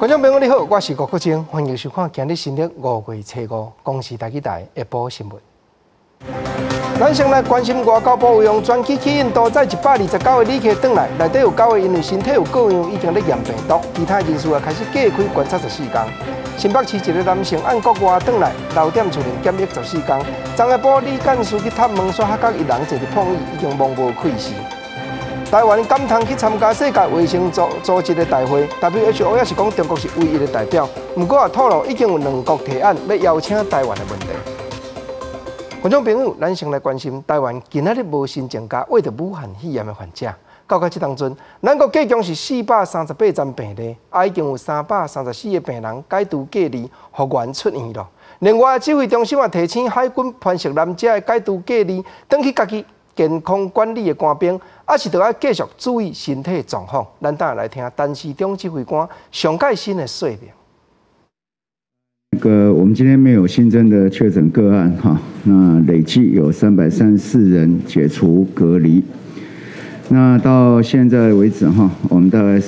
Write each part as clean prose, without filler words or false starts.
觀眾朋友你好，我是郭國清，歡迎收看今日新曆5月初5公視台語台下晡新聞。咱先來關心外交部用專機去印度載129個旅客轉來，內底有九個因為身體有過恙，已經咧驗病毒，其他人士也開始隔開觀察十四天。新北市一個男性按國外轉來，留踮厝內檢疫十四天。昨下晡李幹事去探問，煞發覺伊人坐佇碰椅，已經茫無氣勢。台灣敢通去參加世界衛生組織的大會，WHO 也是講中國是唯一的代表。毋過也透露已經有兩國提案欲邀請台灣的問題。觀眾朋友，咱先來關心台灣今仔日無新增加穢著武漢肺炎的患者。到這當陣，咱國計共是438萬病例，啊已經有334個病人解除隔離復原出院囉。另外，指揮中心也提醒海軍潘石南這的解除隔離，轉去家己健康管理的官兵，抑是著愛繼續注意身體狀況。咱等下來聽陳時中指揮官上蓋新的說明。那個我們今天沒有新增的確診個案哈，那累計有334人解除隔離。那到現在為止哈，我們大概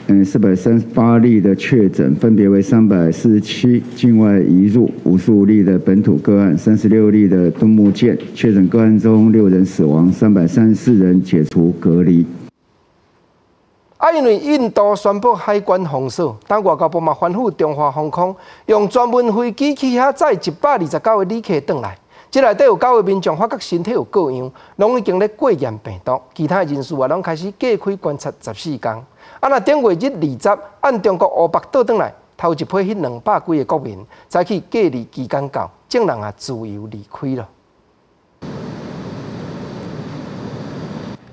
438例的確診，分別為347境外移入，55例的本土個案，36例的敦睦艦確診個案中6人死亡，334人解除隔離。啊，因為印度宣布海關封鎖，但外交部嘛吩咐中華航空用專門飛機去遐載129個旅客轉來。這內底有九個民眾發覺身體有過恙，攏已經咧過驗病毒，其他人士也攏開始隔開觀察十四天。啊，若頂月日20按中國湖北倒轉來，頭一批彼200幾个國民早起隔離期間到，眾人也自由離開囉。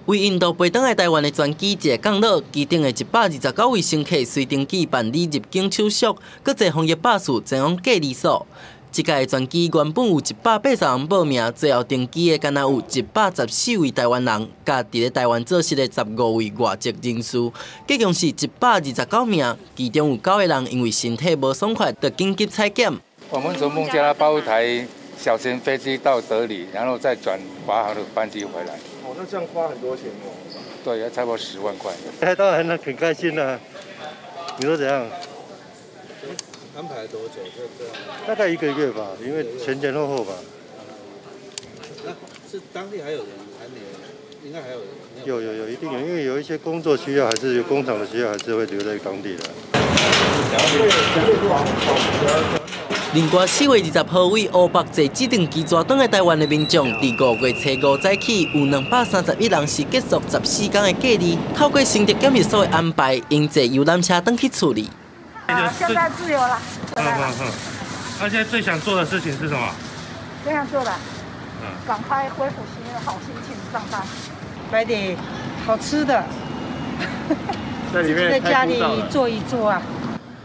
為印度飛轉來台灣的專機一个降落，機頂的129位乘客隨登記辦理入境手續，閣坐防疫巴士前往隔離所。這架的專機原本有180人報名，最後登機的干焦有114位台灣人，佮佇咧台灣做事的15位外籍人士，計共是129名。其中有九個人因為身體無爽快，著緊急採檢。我們從孟加拉包一台小型飛機到德里，然後再轉華航的班機回來。哦，那這樣花很多錢哦。對，要差不多10萬塊。哎，當然了，很開心啦。你說怎樣？安排多久？就這樣？大概一個月吧，因為前前後後吧。那是當地還有人還沒有？應該還有人。有有有，一定有，因為有一些工作需要，還是有工廠的需要，還是會留在當地的。另外，4月20號為湖北坐指定機轉轉來台灣的民眾，佇5月初5早起，有231人是結束14天的隔離，透過新竹檢疫所的安排，𪜶坐遊覽車轉去厝裡。啊，現在自由了。那現在最想做的事情是什麼？最想做的，趕快恢復新的好心情上班，買點好吃的，在裡面在家裡坐一坐啊。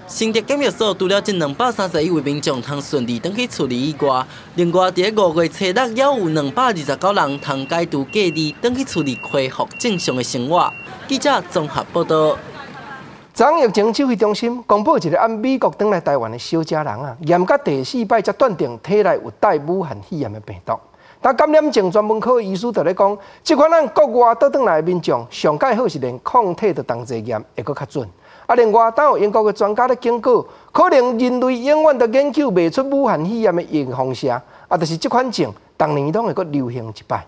新竹檢疫所除了這231位民眾通順利轉去厝裡以外，另外佇咧5月初6，猶有229人通解除隔離，轉去厝裡恢復正常的生活。記者綜合報道。昨昏疫情指揮中心公布一個按美國轉來台灣的小姐人啊，驗到第四擺才斷定體內有帶武漢肺炎的病毒。但感染症專門科醫師就咧講，這款按國外倒轉來的民眾，上蓋好是連抗體都同齊驗，會閣較準。啊，另外，當有英國的專家咧警告，可能人類永遠都研究袂出武漢肺炎的預防射，啊，就是這款症，逐年攏會閣流行一擺。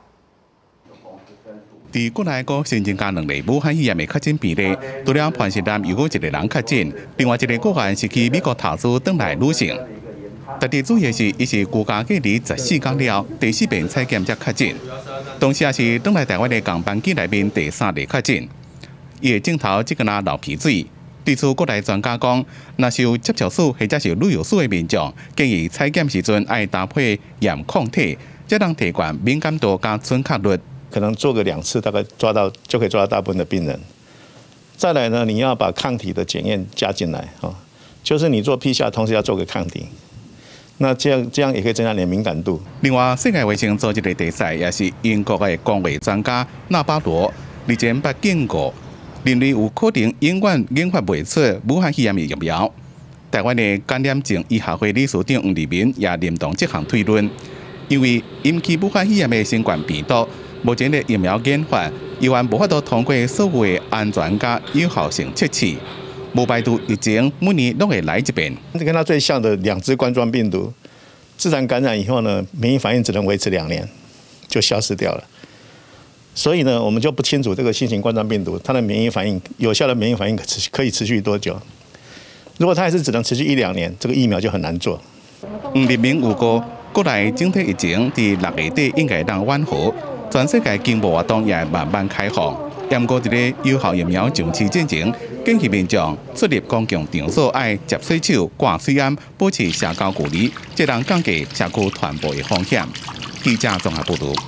佇國內閣新增加兩例武漢肺炎的確診病例，除了潘錫南又閣一個人確診，另外一個個案是去美國投資轉來女性。特別注意的是，伊是居家隔離十四天了，第四遍採檢才確診，同時也是轉來台灣的仝班機內面第三例確診。伊的症頭只敢若流鼻水。對此，國內專家講，若是有接觸史或者是旅遊史的民眾，建議採檢時陣愛搭配驗抗體，才能提懸敏感度佮準確率。可能做個2次，大概抓到就可以抓到大部分的病人。再來呢，你要把抗體的檢驗加進來，就是你做 PCR 同時要做個抗體，那這樣也可以增加你的敏感度。另外，世界衛生組織的第賽也是英國的公衛專家納巴羅日前捌警告，人類有可能永遠研發袂出武漢肺炎的疫苗。台灣的感染症醫學會理事長黃立民也認同這項推論，因為引起武漢肺炎的新冠病毒，目前的疫苗研發，猶原無法度通過所有的安全佮有效性測試。無排除疫情每年攏會來一遍。跟它最像的兩隻冠狀病毒，自然感染以後呢，免疫反應只能維持2年，就消失掉了。所以呢，我們就不清楚這個新型冠狀病毒它的免疫反應，有效的免疫反應可以持續多久。如果它還是只能持續一兩年，這個疫苗就很難做。黃立明預告，國內整體疫情佇6月底應該當緩和，全世界經貿活動也慢慢開放。毋過佇咧有效疫苗上市進前，建議民眾出入公共場所愛接洗手、掛喙罨，保持社交距離，這能降低社區傳播的風險。記者綜合報導。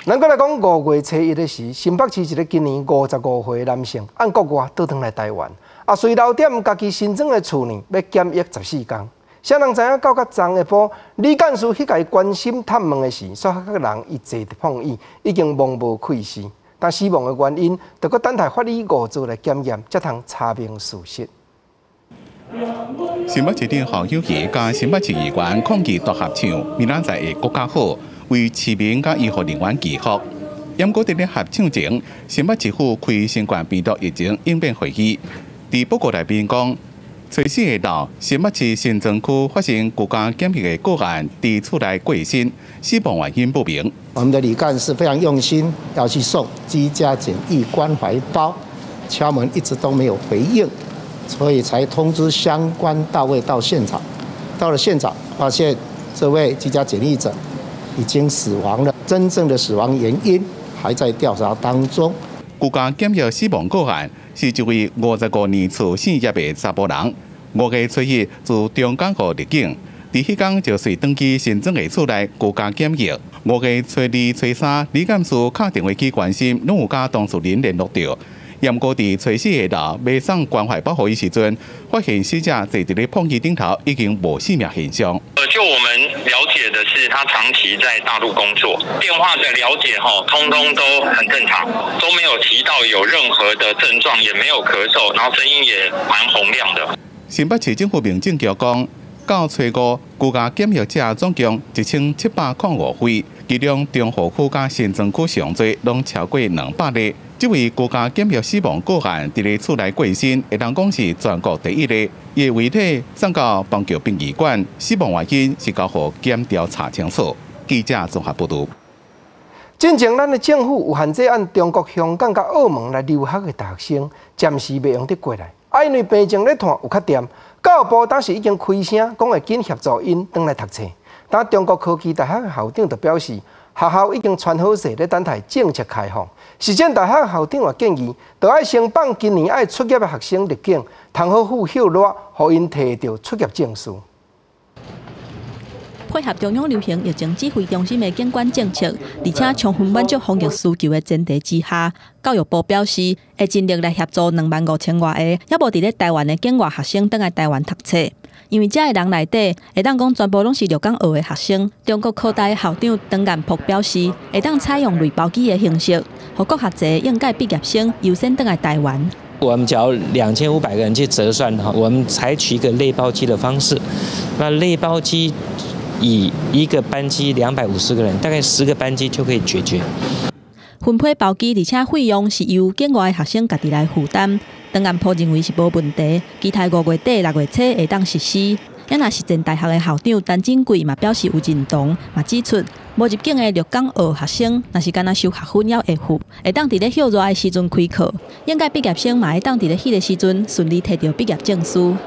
咱閣來講5月初1的時，新北市一个今年55歲的男性，按國外倒轉來台灣，啊，隨留踮家己新莊的厝呢，欲檢疫14工。啥人知影到較昨下晡，李幹事去共伊關心探問的時，煞發覺人伊坐佇膨椅，已經茫無氣勢。但死亡的原因，著閣等待法醫誤做來檢驗，才通查明事實。新北市長侯友宜佮新北市議員抗議大合唱，明仔載會閣較好，為市民佮醫護人員祈福。毋過佇咧合唱前，新北市府開新冠病毒疫情應變會議，佇報告內面講，初四下晝，新北市新莊區發生居家檢疫的個案，佇厝內過身，死亡原因不明。我們的李幹事非常用心，要去送居家檢疫關懷包，敲門一直都沒有回應，所以才通知相關單位到現場。到了現場，發現這位居家檢疫者已經死亡了，真正的死亡原因還在調查當中。居家檢疫死亡個案是一位55年厝姓葉的查埔人，5月初1自中港澳入境，佇彼工就隨轉去新莊的厝內居家檢疫。5月初2、初3，李幹事敲電話去關心，攏有佮當事人聯絡著。毋過佇初四下晝欲送關懷包予伊時陣，發現死者坐佇咧膨椅頂頭已經無生命現象。就我們了解的是，他長期在大陸工作，電話的了解吼，通通都很正常，都沒有提到有任何的症狀，也沒有咳嗽，然後聲音也蠻洪亮的。新北市政府民政局講，到初五，居家檢疫者總共1705位，其中中和區佮新莊區上濟，攏超過200例。這位居家檢疫死亡個案，佇咧厝內過身，會當講是全國第一例。伊的遺體送到邦橋殯儀館，死亡原因是交予檢調查清楚。記者綜合報導。進前，咱的政府有限制按中國香港佮澳門來留學的大學生，暫時袂用得過來。啊，因為病情咧拖有較恬，教育部當時已經開聲講會緊協助𪜶轉來讀冊。但中國科技大學的校長就表示，學校已經傳好勢咧等待政策開放。實踐大學校長也建議，著愛先放今年愛出業的學生入境，通好赴歇熱，予𪜶提著出業證書。配合中央流行疫情指揮中心的監管政策，而且充分滿足防疫需求的前提之下，教育部表示會盡力來協助25,000外个猶無佇咧台灣的境外學生轉來台灣讀冊。因為這个人內底會當講全部攏是留港學的學生。中國科大的校長張彦璞表示，會當採用類包機的形式，予各學制應屆畢業生優先轉來台灣。我們假如2500個人去折算哈，我們採取一個類包機的方式，那類包機以一個班機250個人，大概10個班機就可以解決。分配包機，而且費用是由境外的學生家己來負擔。張彦璞認為是無問題，期待5月底6月初會當實施。也若實踐大學的校長陳進貴嘛表示有認同，嘛指出無入境的留港學學生，若是干焦修學分猶會付，會當佇咧歇熱的時陣開課，應屆畢業生嘛會當佇咧彼个時陣順利提著畢業證書。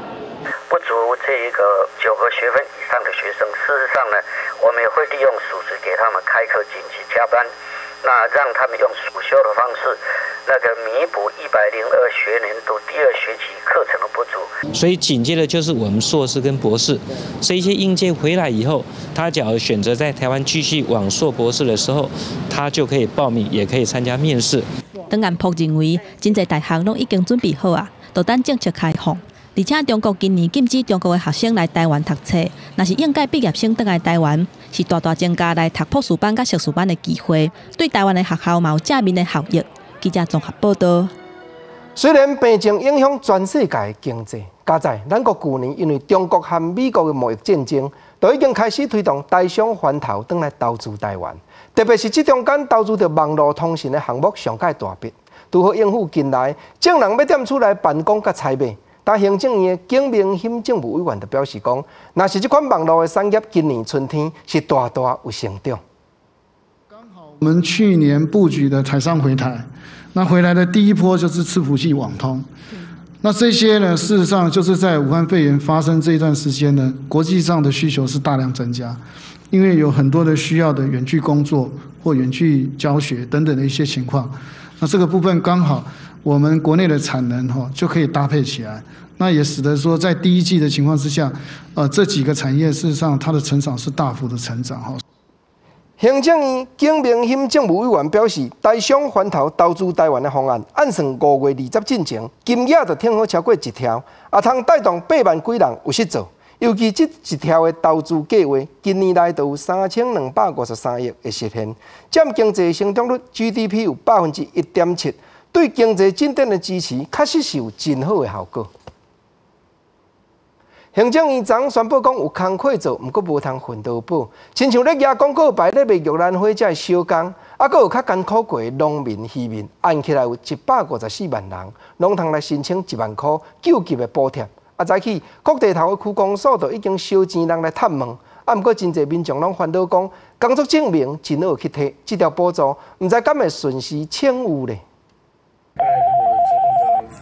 不足這一個9個學分以上的學生，事實上呢，我們也會利用暑期給他們開課緊急加班，那讓他們用暑修的方式，那個彌補102學年度第二學期課程的不足。所以緊接着就是我們碩士跟博士，這一些應屆回來以後，他假如選擇在台灣繼續往碩博士的時候，他就可以報名，也可以參加面試。張彦璞認為，真濟大學攏已經準備好啊，就等政策開放。而且中國今年禁止中國的學生來台灣讀冊，若是應屆畢業生轉來台灣，是大大增加來讀博士班佮碩士班的機會，對台灣的學校嘛有正面的效益。記者綜合報導。雖然病情影響全世界的經濟，佳哉咱國舊年因為中國和美國的貿易戰爭，就已經開始推動台商翻頭轉來投資台灣，特別是這中間投資著網路通訊的項目上蓋大筆。拄好應付近來眾人欲踮厝內辦公佮採買。但行政院的景明鑫政務委員就表示講，若是這款網路的產業，今年春天是大大有成長。我們去年布局的台商回台，那回來的第一波就是伺服器、網通。那這些呢，事實上就是在武漢肺炎發生這一段時間呢，國際上的需求是大量增加，因為有很多的需要的遠距工作或遠距教學等等的一些情況。那這個部分剛好我們國內的產能哈就可以搭配起來，那也使得說在第一季的情況之下，這幾個產業事實上它的成長是大幅的成長哈。行政院景明鑫政務委員表示，台商環頭投資台灣的方案，按算5月20進前，金額就挺好超過一兆，也通帶動8萬幾人有穡做。尤其這一兆的投資計畫，今年來就有3253億的實現，佔經濟成長率 GDP 有1.7%，對經濟進展的支持，確實是有真好的效果。行政院昨宣布講有工課做，毋過無通混勞保。親像咧舉廣告牌咧賣玉蘭花這的小工，啊，閣有較艱苦過的農民、漁民，按起來有154萬人，攏通來申請1萬箍救急的補貼。啊，早起各地頭的區公所都已經收錢人來探問，啊，毋過真濟民眾攏煩惱講，工作證明真好去提，這條補助毋知敢會順時請有咧。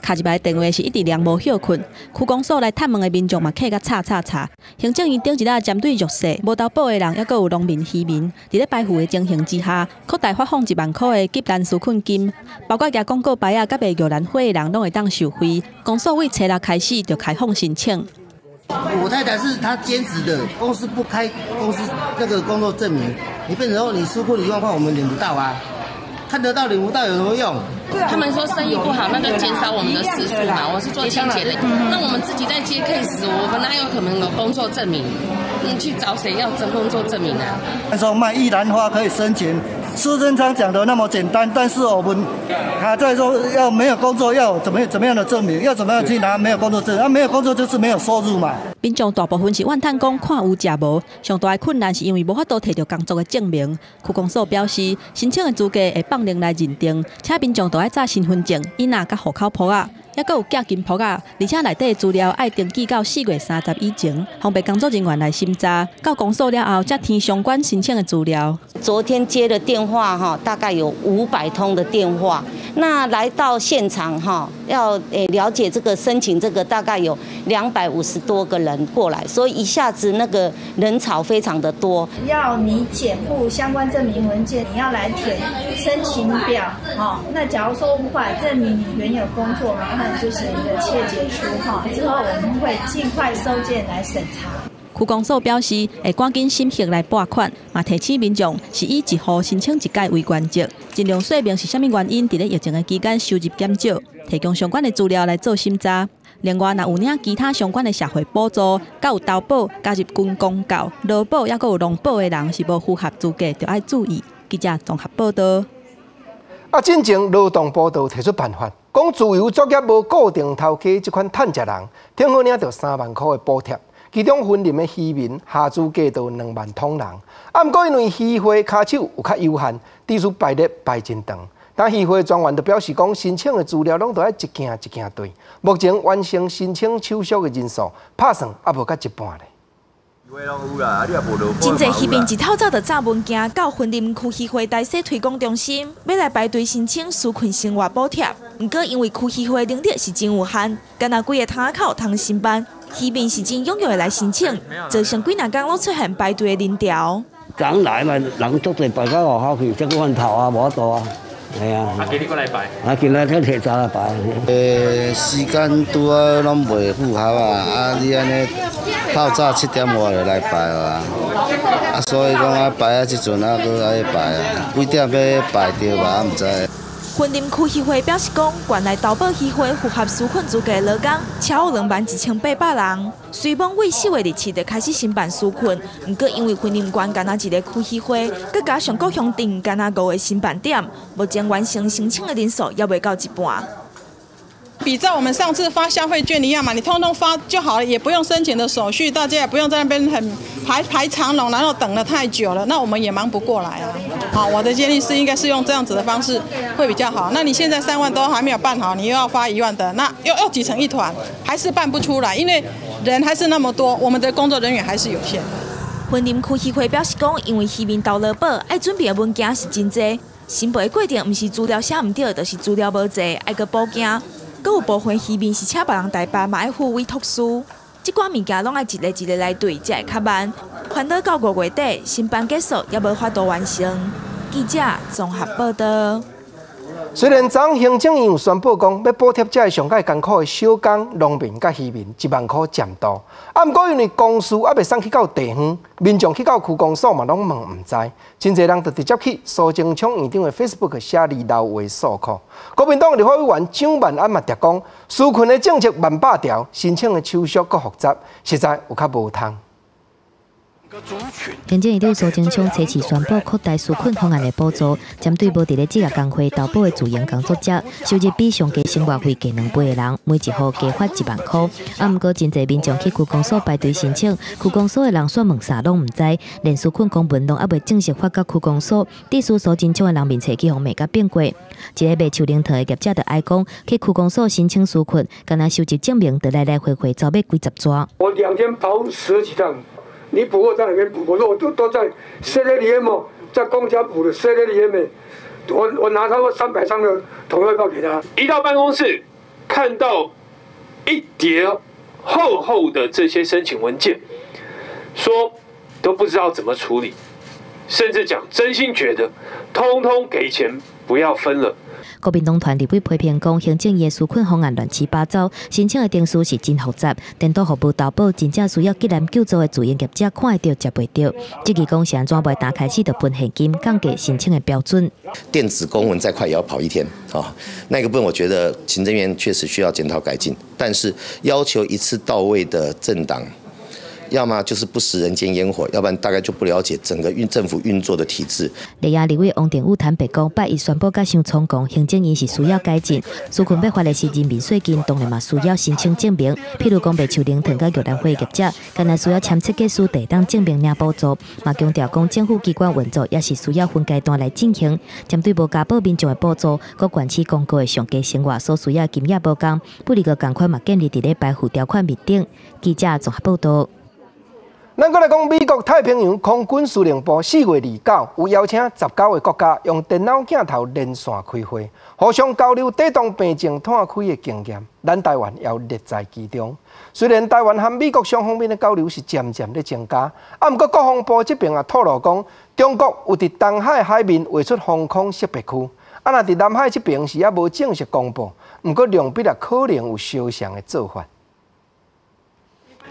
敲入來電話是一直連無歇睏，區公所來探問的民眾嘛客甲吵吵吵。行政院頂一日針對弱勢、無投保的人，抑閣有農民、漁民，佇咧排富的情形之下，擴大發放1萬箍的急難紓困金，包括舉廣告牌仔佮賣玉蘭花的人，攏會當受惠。公所為初六開始就開放申請。我太太是她兼職的，公司不開公司那個工作證明，你變成說你紓困1萬塊，我們領不到啊。看得到領不到有什麼用？他們說生意不好，那就減少我們的時數嘛。我是做清潔的，那我們自己在接 case，我們哪有可能有工作證明？你去找誰要這工作證明啊？他說賣玉蘭花可以申請，蘇貞昌講的那麼簡單，但是我們還在說要沒有工作要怎麼樣的證明，要怎麼樣去拿沒有工作證？啊，沒有工作就是沒有收入嘛。民眾大部分是怨嘆講看有食無，上大的困難是因為無法度提著工作的證明。區公所表示，申請的資格會放另來認定，且民眾都愛紮身份證、印仔佮戶口簿仔，抑閣有寄金簿仔，而且內底資料愛登記到4月30以前，方便工作人員來審查。到公所了後，才填相關申請的資料。昨天接的電話哈，大概有500通的電話。那來到現場哈，要了解這個申請這個，大概有250多個人過來，所以一下子那個人潮非常的多。要你檢附相關證明文件，你要來填申請表，哦，那假如說無法證明你原有工作，麻煩就寫一個切結書哈，之後我們會盡快收件來審查。區公所表示，會趕緊審核來撥款，嘛提醒民眾是以一戶申請一擺為原則，盡量說明是啥物原因，佇咧疫情的期間收入減少，提供相關的資料來做審查。另外，若有領其他相關的社會補助，佮有投保加入軍公教、勞保，抑閣有農保的人是無符合資格，就愛注意。記者綜合報道。啊，進前勞動部就提出辦法，講自由作業無固定頭家這款趁食人，挺好領著3萬箍的補貼。其中雲林的漁民合資格就2萬通人，啊，毋過因為漁會跤手有較有限，致使排列排真長。但漁會專員就表示講，申請的資料攏著愛一件一件對。目前完成申請手續的人數，拍算猶無到一半咧。真濟漁民一透早就紮文件到雲林區漁會台西推廣中心，欲來排隊申請紓困生活補貼。毋過因為區漁會能力是真有限，干焦幾个窗仔口通申辦，漁民是真踴躍來申請，造成幾若工攏出現排隊的人潮。剛來嘛，人足濟排到外口去，這個問頭啊，無法度啊，係啊。啊，今日閣來排？啊，今日才提早來排。時間拄仔攏袂符合啊，啊，你按呢透早7點外就來排啊，啊，所以講啊排啊這陣啊閣愛排啊，幾點欲排著吧，毋知。雲林區漁會表示講，縣內投保漁會符合紓困資格的勞工超過21,800人。雖罔為4月27就開始申辦紓困，毋過因為雲林縣干焦一个區漁會，閣加上各鄉鎮干焦五个申辦點，目前完成申請的人數猶未到一半。比照我們上次發消費券一樣嘛，你通通發就好了，也不用申請的手續，大家也不用在那邊很排排長龍，然後等了太久了，那我們也忙不過來啊。好，我的建議是應該是用這樣子的方式會比較好。那你現在3萬都還沒有辦好，你又要發1萬的，那又要擠成一團，還是辦不出來，因為人還是那麼多，我們的工作人員還是有限。雲林區議會表示講，因為漁民投勞保愛準備的文件是真濟，申報的過程毋是資料寫毋對，就是資料無齊，愛閣補件。閣有部分漁民是請別人代辦，嘛愛付委託書。這寡物件攏愛一个一个來對，才會較慢。煩惱到5月底，申辦結束猶無法度完成。記者綜合報道。雖然昨行政院有宣布講，欲補貼這个上蓋艱苦的小工、農民佮漁民1萬箍佔度，啊，毋過因為公事猶未送去到地方，民眾去到區公所嘛攏問毋知，真濟人就直接去蘇貞昌院長的 Facebook 寫字留話訴苦。國民黨立法委員蔣萬安嘛提講，紓困的政策萬百條，申請的手續閣複雜，實在有較無通。行政院長蘇貞昌初次宣布擴大紓困方案的補助，針對無佇咧職業工會投保的自營工作者，收入比上低生活費低兩倍的人，每一戶加發1萬箍。啊，毋過真濟民眾去區公所排隊申請，區公所的人煞問啥攏毋知，連紓困公文攏猶未正式發到區公所，致使蘇貞昌的人面冊去予罵甲變過。一个賣樹奶糖的業者就哀講，去區公所申請紓困，干焦收集證明，就來來回回走欲幾十逝。我2天跑10幾趟。你補貨在哪邊補？我說我都在 7-Eleven，在公家補的 7-Eleven，我拿超過300張的統一票給他。一到辦公室，看到一疊厚厚的這些申請文件，說都不知道怎麼處理，甚至講真心覺得，通通給錢不要分了。國民黨團立委批評講，行政院紓困方案亂七八糟，申請的程序是真複雜，顛倒予無投保真正需要急難救助的自營業者看會著食袂著。質疑講是按怎袂打開始就分現金，降低申請的標準。電子公文再快也要跑一天啊！那個部分我覺得行政院確實需要檢討改進，但是要求一次到位的政黨，要麼就是不食人間煙火，要不然大概就不了解整個運政府運作的體制。立亞立委王定宇坦白講，拜一宣布甲傷倉皇，行政院是需要改進。紓困欲發的是人民稅金，當然嘛需要申請證明。譬如講賣樹奶糖佮玉蘭花業者，干焦需要簽設計師才會當證明領補助。嘛強調講，政府機關運作也是需要分階段來進行。針對無加保民眾的補助，閣縣市公告的上低生活所需要金額無仝，不離個仝款嘛建立佇咧排付條款面頂。記者綜合報道。咱閣來講，美國太平洋空軍司令部4月29有邀請19個國家用電腦鏡頭連線開會，互相交流抵擋病情湠開的經驗。咱台灣也有列在其中。雖然台灣和美國雙方面的交流是漸漸咧增加，啊，毋過國防部這邊也透露講，中國有佇東海海面畫出防空識別區，啊，若佇南海這邊是猶無正式公布，毋過兩邊也可能有相像的做法。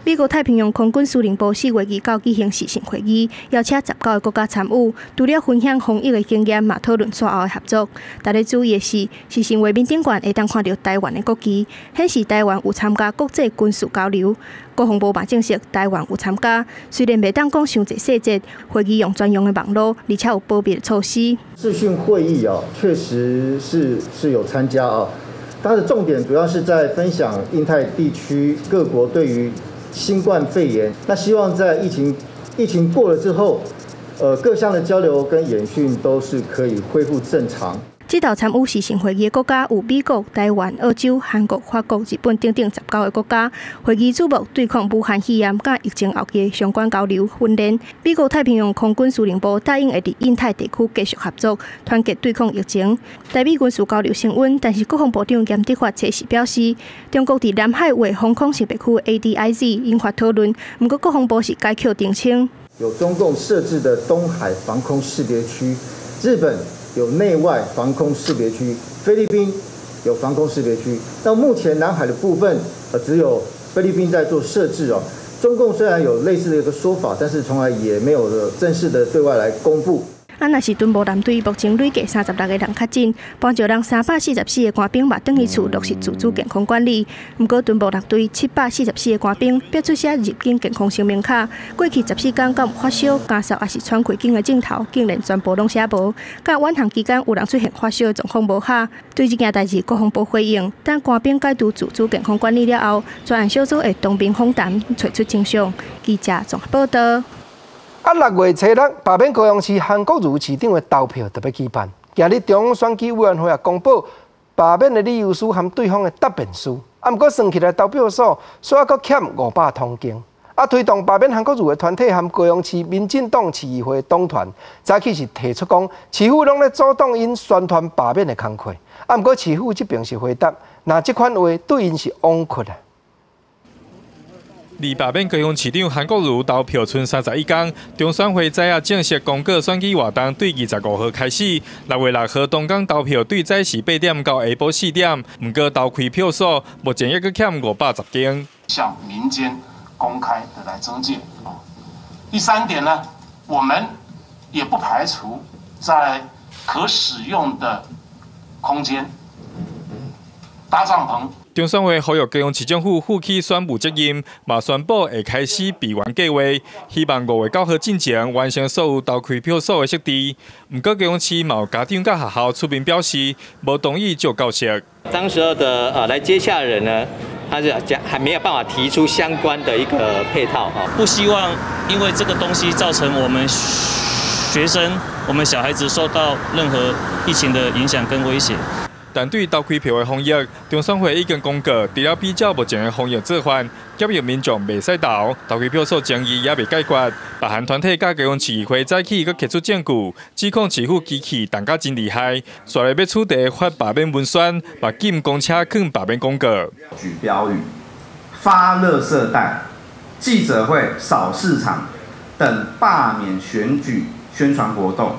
美國太平洋空軍司令部4月29舉行視訊會議，邀請19個國家參與，除了分享防疫的經驗，嘛討論紲後的合作。值得注意的是，視訊畫面頂懸會當看著台灣的國旗，顯示台灣有參加國際軍事交流。國防部嘛證實台灣有參加，雖然袂當講傷濟細節，會議用專用的網路，而且有保密的措施。視訊會議啊，確實是有參加啊，它的重點主要是在分享印太地區各國對於新冠肺炎，那希望在疫情過了之後，各項的交流跟演訓都是可以恢復正常。這道參與視訊會議的國家有美國、台灣、澳洲、韓國、法國、日本等等19個國家。會議矚目對抗武漢肺炎佮疫情後期相關交流訓練。美國太平洋空軍司令部答應會佇印太地區繼續合作，團結對抗疫情。台美軍事交流升溫，但是國防部長嚴德發初時表示，中國佇南海畫防空識別區 ADIZ 引發討論。毋過國防部是改口澄清，有中共設置的東海防空識別區，日本有內外防空識別區，菲律賓有防空識別區。到目前南海的部分，只有菲律賓在做設置哦。中共雖然有類似的一個說法，但是從來也沒有正式的對外來公布。啊，若是敦睦艦隊目前累計36個人確診，邦石人344個官兵嘛轉去厝落實自主健康管理。毋過敦睦艦隊744個官兵必須寫入境健康聲明卡，過去14天敢有發燒、咳嗽抑是喘氣緊的症頭，竟然全部攏寫無。佮遠航期間有人出現發燒的狀況無合。對這件代誌，國防部回應，等官兵解除自主健康管理了後，專案小組會當面訪談，揣出真相。記者綜合報道。啊，6月初六，罷免高雄市韓國瑜市長的投票就欲舉辦。今日中央選舉委員會也公布罷免的理由書和對方的答辯書。啊，毋過算起來投票所，煞閣欠500通間。啊，推動罷免韓國瑜的團體和高雄市民進黨市議會黨團，早起是提出講，市府攏咧阻擋𪜶宣傳罷免的工課。啊，毋過市府這邊是回答，若這款話對𪜶是枉屈啊。離罷免高雄市長韓國瑜投票賰31工，中選會早仔正式公告選舉活動對25號開始。6月6號當工投票對早時8點到下晡4點，毋過投開票所目前猶閣欠510間。向民間公開的來徵件。第三點呢，我們也不排除在可使用的空間搭帳篷。中選會呼籲高雄市政府負起選務責任，嘛宣布會開始備援計劃，希望5月9號進前完成所有投開票所的設置。毋過高雄市嘛有家長佮學校出面表示，無同意就教室。當時候的來接洽的人呢，他是講還沒有辦法提出相關的一個配套啊，不希望因為這個東西造成我們學生、我們小孩子受到任何疫情的影響跟威脅。但對投開票的防疫，中選會已經公告，除了比照目前的防疫做法，建議民眾袂使投，投開票所爭議猶未解決。別項團體佮高雄市議會早起閣提出證據，指控市府機器動甲真厲害，煞來欲取締發罷免文宣，嘛禁公車囥罷免廣告、舉標語、發垃圾袋、記者會、掃市場等罷免選舉宣傳活動，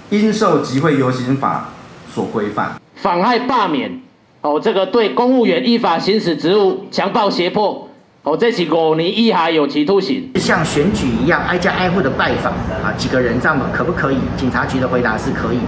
應受集會遊行法所規範。妨害罷免，哦，這個對公務員依法行使職務強暴脅迫，哦，這是5年以下有期徒刑。像選舉一樣，挨家挨戶的拜訪，啊，幾個人這樣可不可以？警察局的回答是可以，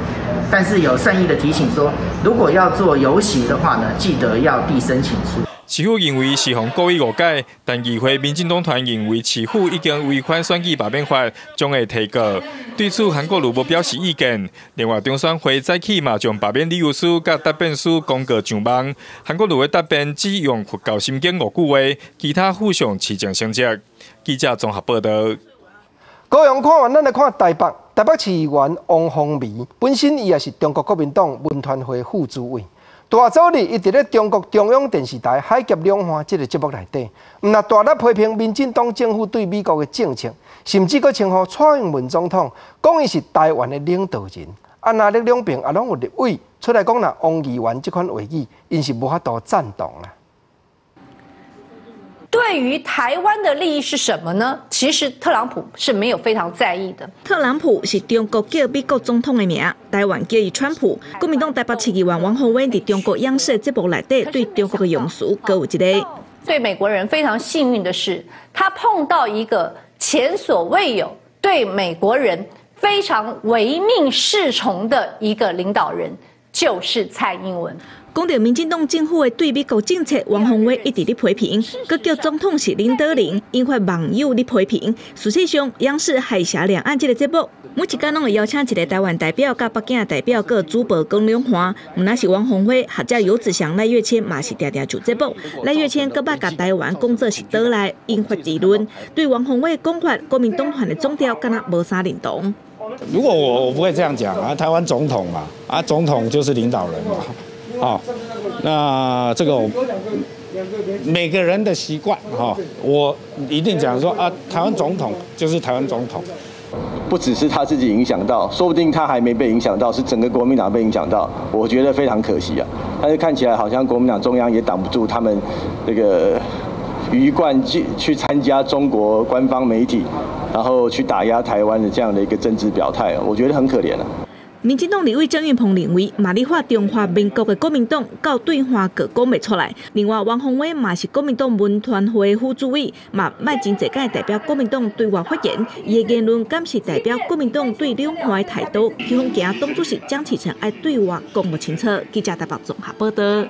但是有善意的提醒說，如果要做遊行的話呢，記得要遞申請書。市府認為是予故意誤解，但議會民進黨團認為市府已經違反選舉罷免法，將會提告。對此，韓國瑜無表示意見。另外，中選會早起嘛將罷免理由書佮答辯書公告上網。韓國瑜的答辯只用佛教心經五句話，其他附上市政成績。記者綜合報導。高雄看完，咱來看台北。台北市議員王鴻薇本身伊也是中國國民黨文團會副主委。大早日，伊佇咧中國中央電視台《海峽兩岸》這个節目內底，毋但大力批評民進黨政府對美國的政策，甚至閣稱呼蔡英文總統，講伊是台灣的領導人。啊，藍綠兩邊也攏有立委出來講，若王議員這款話語，𪜶是無法度贊同啦。對於台灣的利益是什麼呢？其實特朗普是沒有非常在意的。特朗普是中國叫美國總統的名，台灣叫伊川普。國民黨台北市議員王鴻薇佇中國央視節目內底對中國的用詞，閣有一个。對美國人非常幸運的是，他碰到一個前所未有對美國人非常唯命是從的一個領導人，就是蔡英文。講著民進黨政府的對美國政策，王鴻薇一直咧批評，閣叫總統是領導人，引發網友咧批評。事實上，央視海峽兩岸這个節目，每一工攏會邀請一个台灣代表佮北京代表閣主播講兩岸。毋但是王鴻薇，學者游子祥、賴岳謙嘛是定定上節目。賴岳謙閣捌共台灣講做是島內，引發議論。對王鴻薇講法，國民黨團的總召敢若無啥認同。如果我不會這樣講啊，台灣總統嘛，啊總統就是領導人嘛。哦，那這個每個人的習慣哈，我一定講說啊，台灣總統就是台灣總統，不只是他自己影響到，說不定他還沒被影響到，是整個國民黨被影響到，我覺得非常可惜啊。但是看起來好像國民黨中央也擋不住他們這個魚貫去參加中國官方媒體，然後去打壓台灣的這樣的一個政治表態，我覺得很可憐啊。民進黨立委鄭運鵬認為，馬立化中華民國的國民黨到對岸閣講袂出來。另外，王鴻薇嘛是國民黨文團會副主委，嘛莫真濟擺代表國民黨對外發言。伊的言論敢是代表國民黨對兩岸的態度？彼方驚黨主席江啟臣愛對外講無清楚。記者台北綜合報導。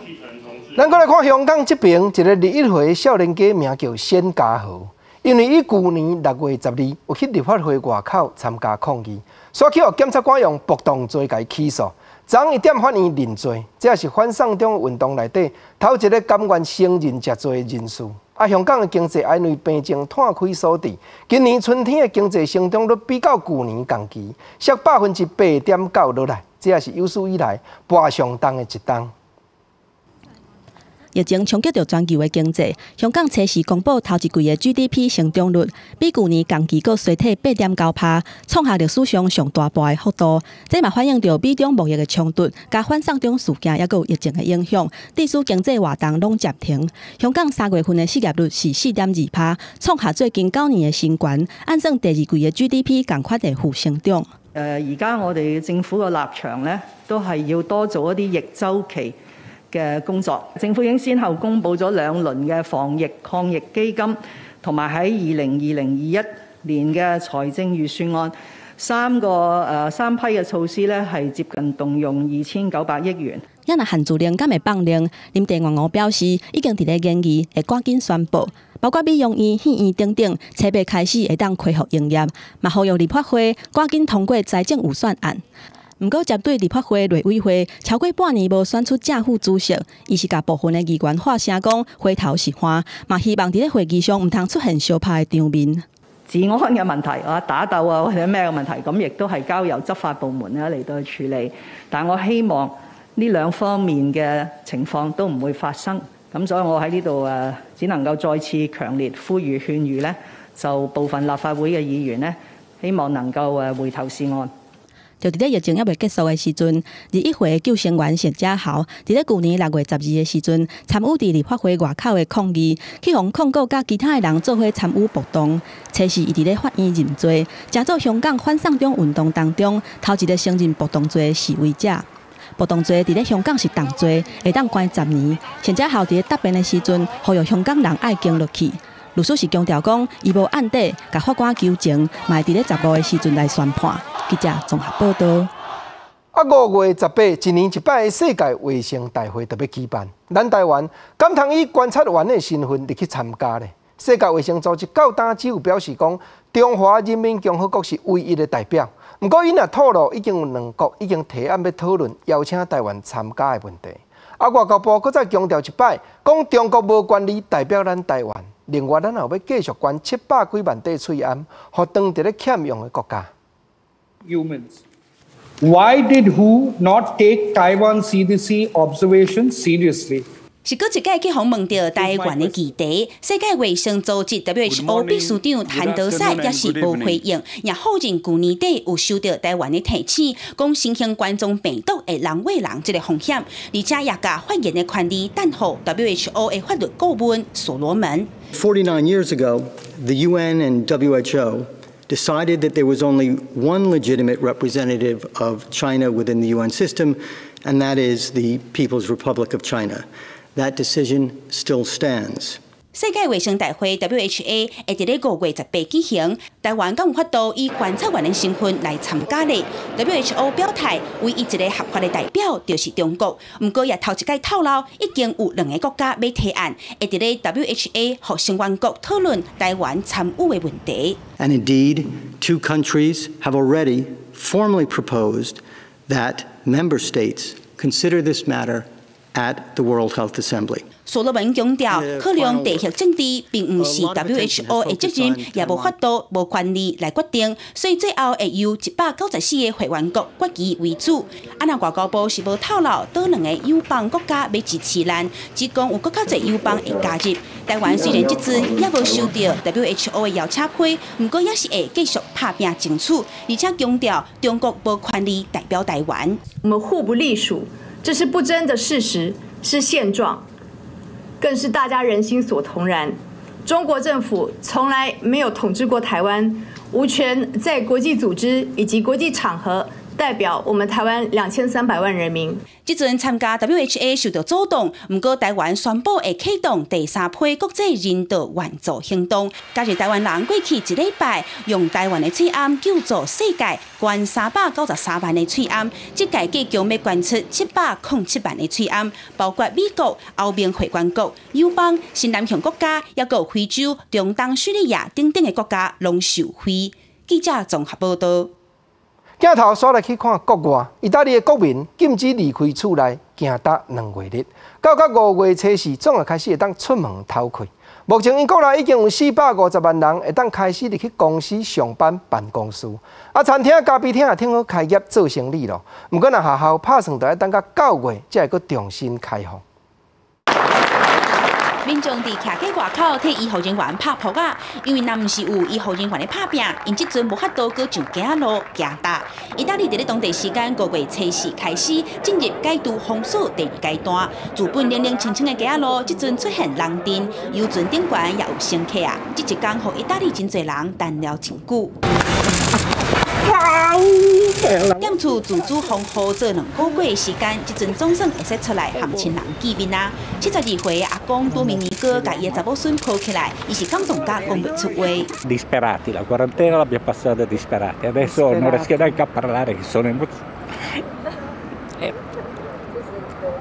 咱閣來看香港這邊，一个21歲少年家名叫冼家豪，因為伊舊年6月12有去立法會外口參加抗議。煞去予檢察官用暴動罪共伊起訴，昨昏伊踮法院認罪，這也是反送中運動內底頭一个甘願承認食罪的人士。啊，香港的經濟因為病情湠開所致，今年春天的經濟成長率比較舊年同期縮8.9%落來，這也是有史以來跋上重的一冬。疫情衝擊著全球的經濟，香港初時公布頭一季的 GDP 成長率，比舊年同期閣衰退8.9%，創下歷史上上大跋的幅度。這嘛反映著美中貿易的衝突，佮反送中事件，抑閣有疫情的影響，致使經濟活動攏暫停。香港3月份的失業率是4.2%，創下最近9年的新高。按算第二季的 GDP 仝款會負成長。而家我哋政府嘅立場呢，都係要多做一啲逆週期嘅工作。政府已經先後公布咗兩輪嘅防疫抗疫基金，同埋喺2020、21年嘅財政預算案三批嘅措施咧，係接近動用2900億元。也若限聚令敢會放令，林鄭月娥表示已經佇咧研議，會趕緊宣布，包括美容院、戲院等等，初八開始會當恢復營業，嘛呼籲立法會趕緊通過財政預算案。毋過，針對立法會內委會超過半年無選出正副主席，伊是共部分的議員發聲講回頭是岸，嘛希望佇咧會議上毋通出現相拍的場面。治安嘅問題啊，打鬥啊或者咩嘅問題，咁亦都係交由執法部門咧嚟到去處理。但我希望呢兩方面嘅情況都唔會發生。咁所以我喺呢度只能夠再次強烈呼籲勸喻呢，就部分立法會嘅議員呢，希望能夠回頭是岸。就佇咧疫情猶未結束的時陣，21歲救生員單家豪，佇咧舊年6月12的時陣，參與佇立法會外口的抗議，去予控告佮其他的人做伙參與暴動。初四伊佇咧法院認罪，成做香港反送中運動當中頭一个承認暴動罪的示威者。暴動罪佇咧香港是重罪，會當關10年。單家豪佇咧答辯的時陣，呼籲香港人愛撐落去。律師是強調講，伊無案底，共法官求情，嘛會佇咧15的時陣來宣判。記者綜合報道。啊，5月18，一年一擺的世界衛生大會就欲舉辦，咱台灣敢通以觀察員的身份入去參加咧？世界衛生組織到今只有表示講，中華人民共和國是唯一的代表。毋過，𪜶也透露已經有兩國已經提案欲討論邀請台灣參加的問題。啊，外交部閣再強調一擺，講中國無權利代表咱台灣。另外，咱也欲繼續捐700幾萬塊喙罨，予當地咧欠用的國家。 Humans. Why did WHO not take Taiwan CDC observations seriously? 是閣一擺去予問著台灣的議題，世界衛生組織 WHO 秘書長譚德塞也是無回應，也否認舊年底有收到台灣的提醒，講新型冠狀病毒會人傳人這个風險，而且也共發言的權利轉予 WHO 的法律顧問所羅門。 49 years ago, the UN and WHO decided that there was only one legitimate representative of China within the UN system, and that is the People's Republic of China. That decision still stands. 世界衛生大會 WHA 會佇咧5月18舉行，台灣敢有法度以觀察員的身份來參加咧？WHO 表態，唯一一个合法的代表就是中國。毋過也頭一擺透露，已經有兩个國家欲提案，會佇咧 WHA 予成員國討論台灣參與的問題。 And indeed, two countries have already formally proposed that member states consider this matter at the World Health Assembly. 所羅門強調，考量地緣政治並毋是 WHO 的責任，也無法度、無權利來決定，所以最後會由194個會員國決議為主。啊，若外交部是無透露佗兩个友邦國家欲支持咱，只講有閣較濟友邦會加入。台灣雖然這陣猶無收到 WHO 的邀請批，毋過也是會繼續拍拚爭取，而且強調中國無權利代表台灣。我們互不隸屬，這是不爭的事實，是現狀。更是大家人心所同然。中國政府從來沒有統治過台灣，無權在國際組織以及國際場合代表我們台灣2300萬人民。這陣參加 WHA 受到阻擋，毋過台灣宣布會啟動第三批國際人道援助行動，加入台灣人過去一禮拜用台灣的喙罨救助世界捐393萬的喙罨，這屆計共欲捐出707萬的喙罨，包括美國、歐盟會員國、友邦、新南向國家，抑閣有非洲、中東、敘利亞等等的國家攏受惠。記者綜合報道。鏡頭煞來去看國外，意大利的國民禁止離開厝內，長達2月日，到甲5月初四，總會開始會當出門透氣。目前𪜶國內已經有450萬人會當開始入去公司上班辦公室，啊，餐廳、咖啡廳也挺好開業做生理囉。毋過，若學校拍算著愛等到9月，才會閣重新開放。民眾佇徛街外口替醫護人員拍噗仔，因為若毋是有醫護人員的拍拚，𪜶這陣無法度閣上街仔路行踏。意大利佇咧當地時間5月初四開始進入解除封鎖第二階段，自本冷冷清清的街仔路，這陣出現人陣，遊船頂懸也有乘客啊！這一工予意大利真濟人等了真久。踮厝自主防護做2個月時間，這陣總算會使出來和親人見面啊！72歲阿公多明尼哥共伊的查某孫抱起來，伊是感動甲講袂出話。 Disperati, la quarantena l'abbiamo passata disperati, adesso non riesco neanche a parlare che sono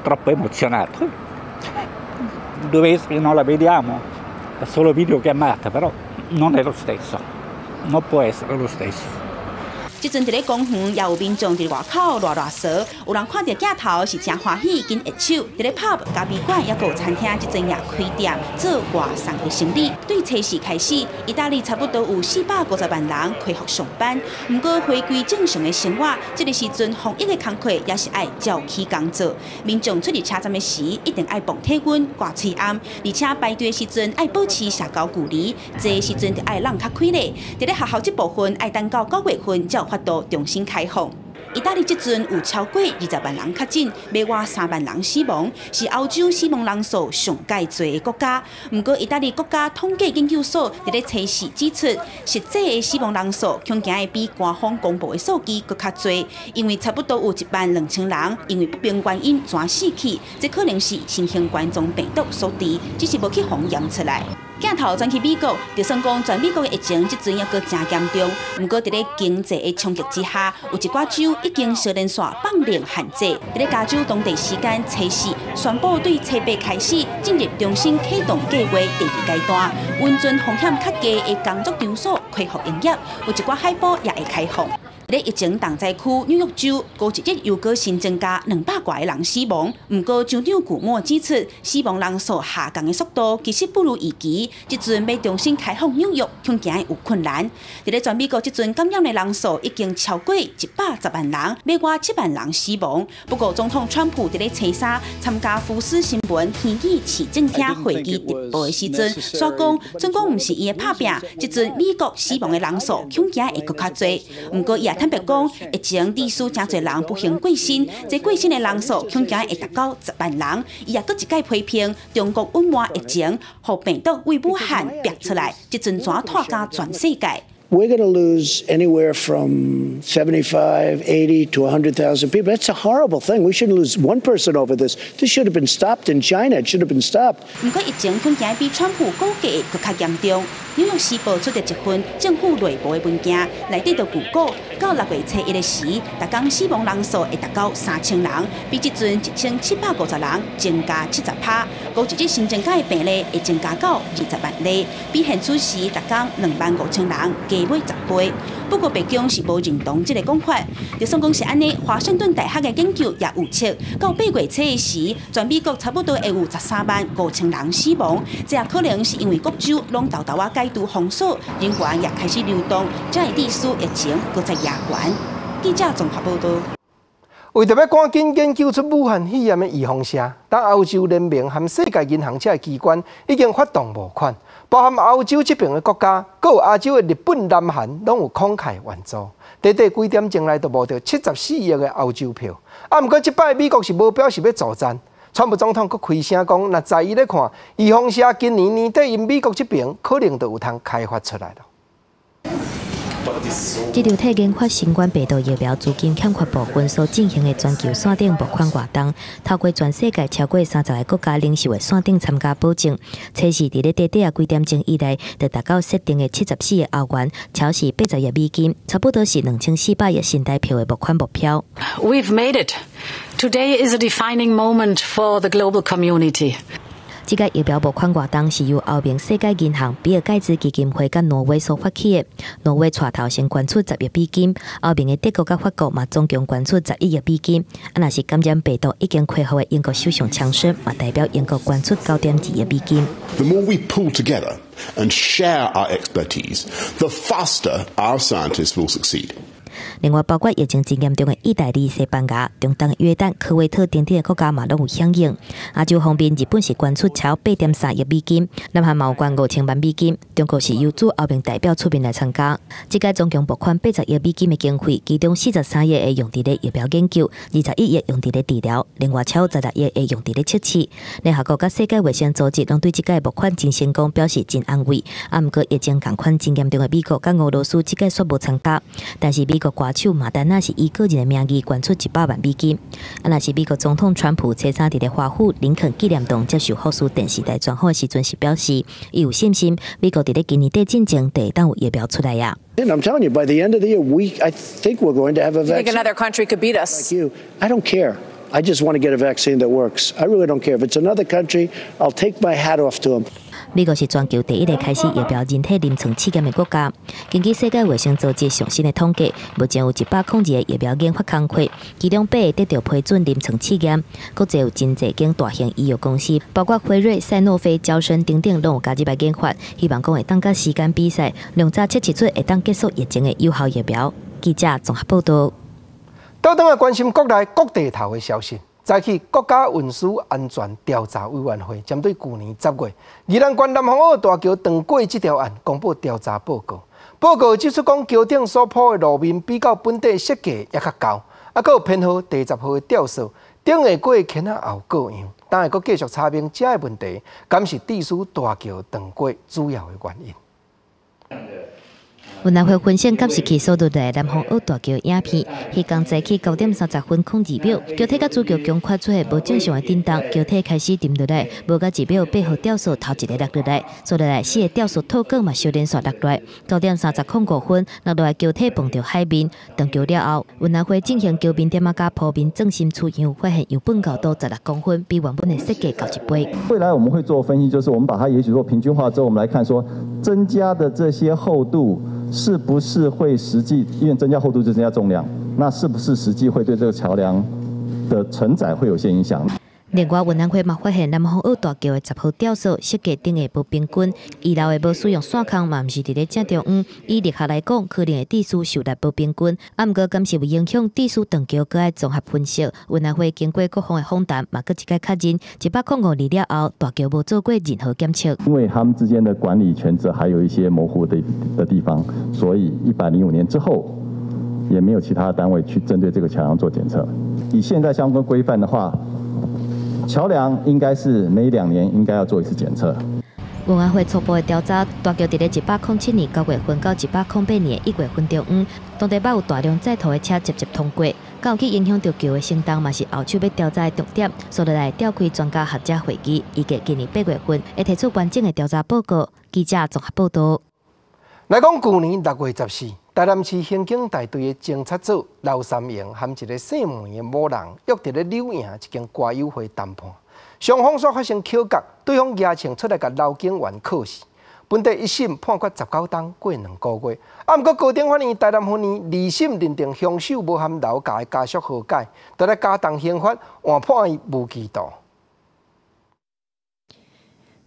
troppo emozionato. 2 mesi non la vediamo, è solo videochiamata, però non è lo stesso, non può essere lo stesso. 這陣佇咧公園，也有民眾佇外口賴賴趖，有人看著鏡頭是誠歡喜，緊握手。佇咧 pub、咖啡館，抑閣有餐廳，這陣也開店做外送的生意。對初四開始，意大利差不多有450萬人恢復上班。毋過回歸正常的生活，這個時陣防疫的工課也是愛照起工做。民眾出入車站的時，一定愛磅體溫、掛喙罨，而且排隊的時陣愛保持社交距離，坐的時陣就愛讓較開咧。佇咧學校這部分，愛等到9月份才有法度重新開放。意大利這陣有超過20萬人確診，欲倚3萬人死亡，是歐洲死亡人數上蓋濟的國家。毋過，意大利國家統計研究所佇咧初四指出，實際的死亡人數恐驚會比官方公布的數字閣較濟，因為差不多有1萬2千人因為不明原因轉死去，這可能是新型冠狀病毒所致，只是無去予驗出來。鏡頭轉去美國，就算講全美國的疫情這陣猶閣誠嚴重，毋過佇咧經濟的衝擊之下，有一寡州已經相連紲放令限制。佇咧加州當地時間初四宣布，對初八開始進入重新啟動計劃第二階段，溫泉風險較低的工作場所恢復營業，有一寡海埔也會開放。佇疫情重災區紐約州，過一日又閣新增加200外個人死亡。毋過州長古莫指出，死亡人數下降的速度其實不如預期。這陣欲重新開放紐約，恐驚會有困難。佇咧全美國，這陣感染的人數已經超過110萬人，欲倚7萬人死亡。不過，總統川普佇咧初三參加福斯新聞虛擬市政廳會議直播的時陣，煞講，儘管毋是伊的拍拚，這陣美國死亡的人數恐驚會閣較濟。毋過，伊也坦白講，疫情致使誠濟人不幸過身，這過身的人數恐驚會達到10萬人。伊也閣一擺批評中國隱瞞疫情，予病毒對武漢逼出來，這陣怎拖甲全世界。 We're going to lose anywhere from 75, 80 to 100,000 people. That's a horrible thing. We shouldn't lose one person over this. This should have been stopped in China. It should have been stopped. 毋過疫情恐驚比川普估計的閣較嚴重。紐約時報出著一份政府內部的文件，內底就預估到6月初一的時，逐工死亡人數會達到3000人，比這陣1750人增加70趴。過一日新增加的病例會增加到20萬例，比現此時逐工2萬5千人加欲10倍。不過白宮是無認同這個講法。就算講是按呢，華盛頓大學的研究也預測，到8月初的時，全美國差不多會有13萬5千人死亡。這也可能是因為各州攏沓沓仔解除封鎖，人員也開始流動，才會致使疫情閣再壓懸。記者綜合報道。為著欲趕緊研究出武漢肺炎的預防射，當歐洲聯盟和世界銀行這个機關已經發動募款，包含歐洲這爿的國家，閣有亞洲的日本、南韓，攏有慷慨援助。短短幾點鐘內就募著74億的歐洲票。啊，毋過這擺美國是無表示欲助贊。川普總統閣開聲講，若在伊咧看，預防射今年年底𪜶美國這爿可能就有通開發出來囉。這場替研發新冠病毒疫苗資金欠缺部分所進行的全球線頂募款活動，透過全世界超過30個國家領袖的線頂參加保證，初四佇咧短短仔幾點鐘以內，就達到設定的74億歐元，超是80億美金，差不多是2400億新台幣的募款目標。 We've made it. Today is a defining moment for the global community. 這個疫苗募款活動是由歐盟、世界銀行、比爾蓋茨基金會佮挪威所發起的。挪威帶頭先捐出10億美金，歐盟的德國佮法國嘛總共捐出11億美金。啊，若是感染病毒已經恢復的英國首相強生嘛代表英國捐出9.2億美金。 The more we pull together and share our expertise, the faster our scientists will succeed. 另外，包括疫情真嚴重的意大利、西班牙、中東約旦、科威特等等的國家嘛，攏有響應。亞洲方面，日本是捐出超8.3億美金，南韓嘛有捐5000萬美金。中國是由駐歐盟代表出面來參加。這屆總共撥款80億美金的經費，其中43億會用佇咧疫苗研究，21億用佇咧治療，另外超16億會用佇咧測試。聯合國佮世界衛生組織攏對這屆募款真成功表示真安慰。啊，毋過疫情仝款真嚴重的美國佮俄羅斯，這屆煞無參加。但是美國歌手馬丹娜是以個人的名義捐出100萬美金。啊，若是美國總統川普初三佇咧華府林肯紀念堂接受福斯電視台專訪的時陣，是表示，伊有信心美國佇咧今年底進前就會當有疫苗出來啊。 And I'm telling you, by the end of the year, I think we're going to have a You think vaccine. another country could beat us? Like you, I don't care. I just want to get a vaccine that works. I really don't care. If it's another country, I'll take my hat off to them. 美國是全球第一个開始疫苗人體臨床試驗的國家。根據世界衛生組織上新的統計，目前有102個疫苗研發工課，其中8個得到批准臨床試驗。國際有真濟間大型醫藥公司，包括輝瑞、賽諾菲、嬌生等等，攏有加入來研發，希望講會當佮時間比賽，量早測試出會當結束疫情的有效疫苗。記者綜合報道。倒轉來關心國內各地頭的消息。早起，國家運輸安全調查委員會針對舊年10月宜蘭縣南風澳大橋斷過這條案，公布調查報告。報告指出，講橋頂所鋪的路面比較本地設計猶較厚，啊，閣有編號第10號的吊索，頂下過牽仔也有過樣，當會閣繼續查明這个問題，敢是致使大橋斷過主要的原因。運安會分析監視器所錄來南風澳大橋影片，彼工早起9點30分02秒，橋體佮主橋強快出現無正常的振動，橋體開始沉落來，無到1秒8號吊索頭一个落落來，紲落來4个吊索套管嘛相連線落來，9點30.05分，落落來橋體碰著海面，斷橋了後，運安會進行橋面點仔佮鋪面轉心取樣，發現樣本厚度16公分，比原本的設計高1倍。未來我們會做分析，就是我們把它也許做平均化之後，我們來看說增加的這些厚度。是不是會實際，因為增加厚度就增加重量，那是不是實際會對這個橋梁的承載會有些影響？另外，運安會嘛發現南風澳大橋的10號吊索設計頂下無平均，遺留的無使用線空嘛，毋是佇咧正中央。以力學來講，可能會致使受力無平均。啊，毋過敢是有影響致使斷橋，閣愛綜合分析。運安會經過各方的訪談，嘛閣一擺確認，105年了後，大橋無做過任何檢測。因為他們之間的管理權責還有一些模糊的地方，所以105年之後，也沒有其他單位去針對這個橋梁做檢測。以現在相關規範的話，橋梁應該是每2年應該要做一次檢測。運安會初步的調查，大橋佇咧107年9月份到108年1月份中央，當地捌有大量載土的車捷捷通過，敢有去影響著橋的承重，嘛是後續欲調查的重點。所以來召開專家學者會議，預計今年8月份會提出完整的調查報告。記者綜合報道。來講，舊年6月14，台南市刑警大隊的偵察組劉三英和一个姓梅的某人約佇咧柳營一間歌友會談判，雙方煞發生口角，對方舉槍出來共劉警員敲死。本地一審判決19冬過2個月，啊，毋過高等法院台南分院二審認定兇手無和劉家的家屬和解，就來加重刑罰，換判伊無期徒。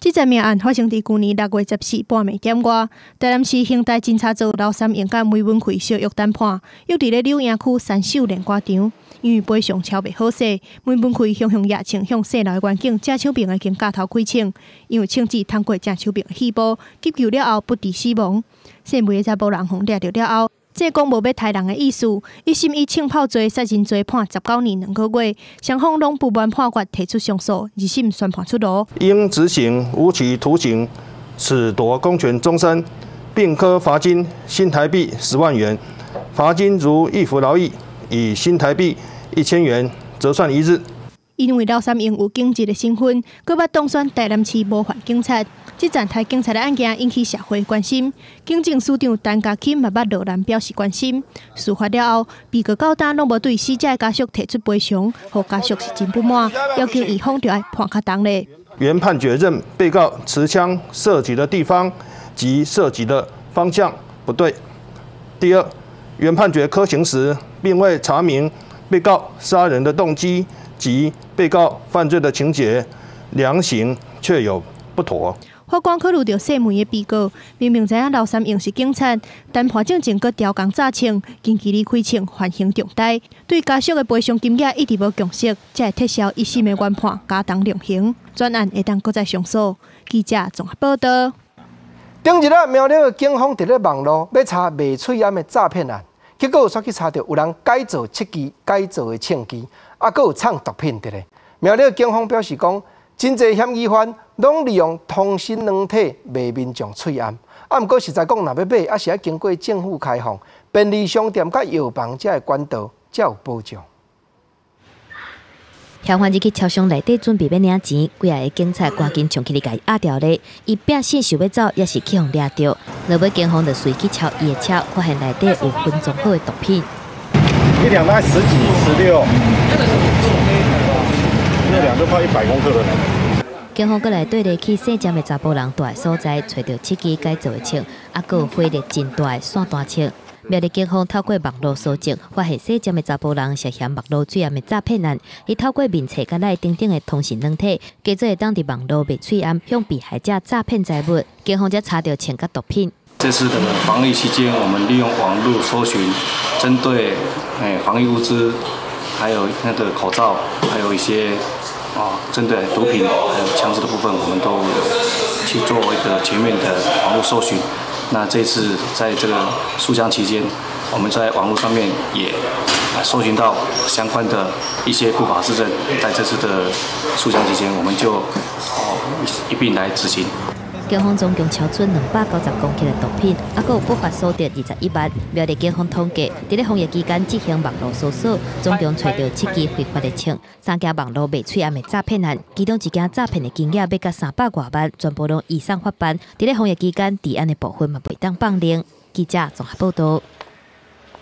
這則命案發生佇舊年6月14半暝點外，台南市刑大偵查組劉三英佮梅文奎相約談判，約佇咧柳營區三秀練歌場。因為賠償超袂好勢，梅文奎雄雄野槍向姓劉的員警鄭秋平的肩胛頭開槍，因為槍支通過鄭秋平的肺部，急救了後不治死亡。姓梅的查埔人予掠著了後，這講無欲刣人的意思，一審以槍炮罪、殺人罪判19年2個月，雙方攏不滿判決提出上訴，二審宣判出爐。應執行無期徒刑，褫奪公權終身，並科罰金新台幣10萬元，罰金如易服勞役，以新台幣1000元折算一日。因為劉三英有警察的身份，閣捌當選台南市模範警察。這陣刣警察的案件引起社會關心，警政署長陳家欽嘛捌落難表示關心。事發了後，被告到今攏無對死者家屬提出賠償，予家屬是真不滿，要求院方著愛判較重咧。原判決認被告持槍射擊的地方及射擊的方向不對。第二，原判決科刑時，並未查明被告殺人的動機及被告犯罪的情節，量刑確有不妥。法官考慮著細妹的被告，明明知影劉三英是警察，但判進前閣調工詐稱，近距離開槍犯行重大，對家屬的賠償金額一直無共識，才會撤銷一審的原判，加重量刑。轉案會當閣再上訴。記者綜合報道。頂日啊，苗栗的警方佇咧網路欲查賣喙罨的詐騙案，結果煞去查著有人改造測機、改造的槍支，啊，閣有藏毒品佇咧。苗栗警方表示講，真濟嫌疑犯攏利用通訊軟體賣民眾喙罨，啊，毋過實在講，若欲買，猶是愛經過政府開放、便利商店佮藥房這个管道，才有保障。嫌犯入去超商內底準備欲領錢，幾仔个警察趕緊衝起來共伊壓牢咧。伊拼死想欲走，也是去予掠著。落尾警方就隨去抄伊的車，發現內底有分裝好的毒品。一兩大概十幾、16，那兩都快100公克了。警方閣來綴咧去細針的查埔人蹛的所在，揣著七支改造的槍，猶閣有火力真大的散彈槍。苗栗警方透過網路搜證，發現細針的查埔人涉嫌網路喙罨的詐騙案。伊透過面冊佮 LINE 等等的通訊軟體，假做會當佇網路賣喙罨，向被害者詐騙財物。警方才查著槍佮毒品。這次的防疫期間，我們利用網路搜尋，針對防疫物資，還有那個口罩，還有一些針對毒品還有槍支的部分，我們都有去做一個全面的網路搜尋。那這次在這個肅槍期間，我們在網絡上面也搜尋到相關的一些不法事證，在這次的肅槍期間，我們就一併來執行。警方總共查出290公克的毒品，猶閣有不法所得21萬。苗栗警方統計，佇咧防疫期間執行網路搜索，總共揣著七支非法的槍，三件網路賣喙罨的詐騙案，其中一件詐騙的金額欲到300外萬，全部攏移送法辦。佇咧防疫期間，治安的部分嘛袂當放任。記者綜合報道。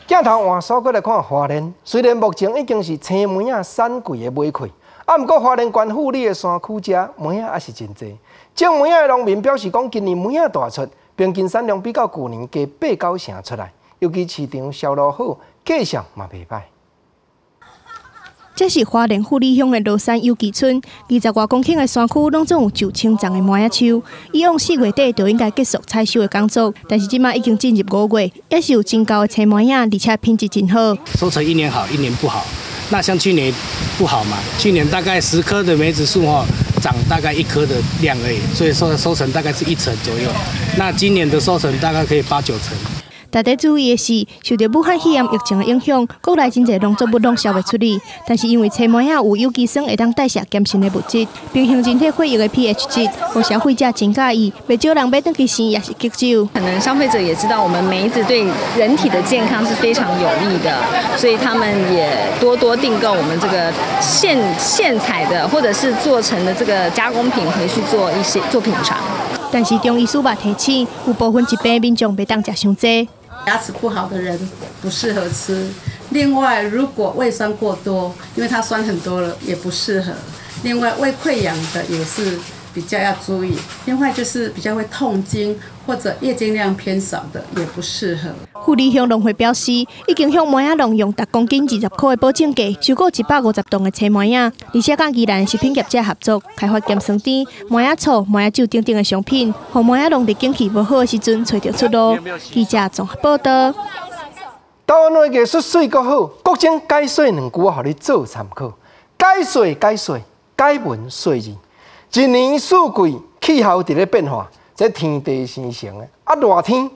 鏡頭換煞過來看花蓮，雖然目前已經是青梅仔產季的尾氣，啊，毋過花蓮縣富里的山區遮梅仔猶是真濟。種梅仔的農民表示講，今年梅仔大出，平均產量比較舊年加八九成出來，尤其市場銷路好，價數嘛袂䆀。這是花蓮富里鄉的羅山有機村，20外公頃的山區攏總有上千叢的梅仔樹。以往4月底就應該結束採收的工作，但是這馬已經進入5月，猶是有真厚的青梅仔，而且品質真好。收成一年好，一年不好。那像去年不好嘛？去年大概10棵的梅子樹吼，長大概1棵的量而已，所以說收成大概是一成左右。那今年的收成大概可以八九成。值得注意的是，受著武漢肺炎疫情的影響，國內真濟農作物攏銷袂出去。但是因為青梅仔有有機酸會當代謝鹹性的物質，平衡人體血液的 pH 值，予消費者真佮意，袂少人買轉去生抑是激酒。可能消費者也知道我們梅子對人體的健康是非常有益的，所以他們也多多訂購我們這個現現採的，或者是做成的這個加工品回去做一些做品嘗。但是中醫師嘛提醒，有部分疾病民眾袂當食傷濟。牙齒不好的人不適合吃。另外，如果胃酸過多，因為它酸很多了，也不適合。另外，胃潰瘍的也是比較要注意。另外，就是比較會痛經或者月經量偏少的，也不適合。富里鄉農會表示，已經向梅仔農用逐公斤20塊的保證價收購150棟的青梅仔，而且佮宜蘭食品業者合作，開發鹹酸甜、梅仔醋、梅仔酒等等的商品，予梅仔農佇景氣無好的時陣揣著出路。記者綜合報道。台灣話藝術媠閣好，國珍解說兩句，予你做參考。解說解說，解文說字。一年四季氣候佇咧變化，這天地生成的。啊，熱天，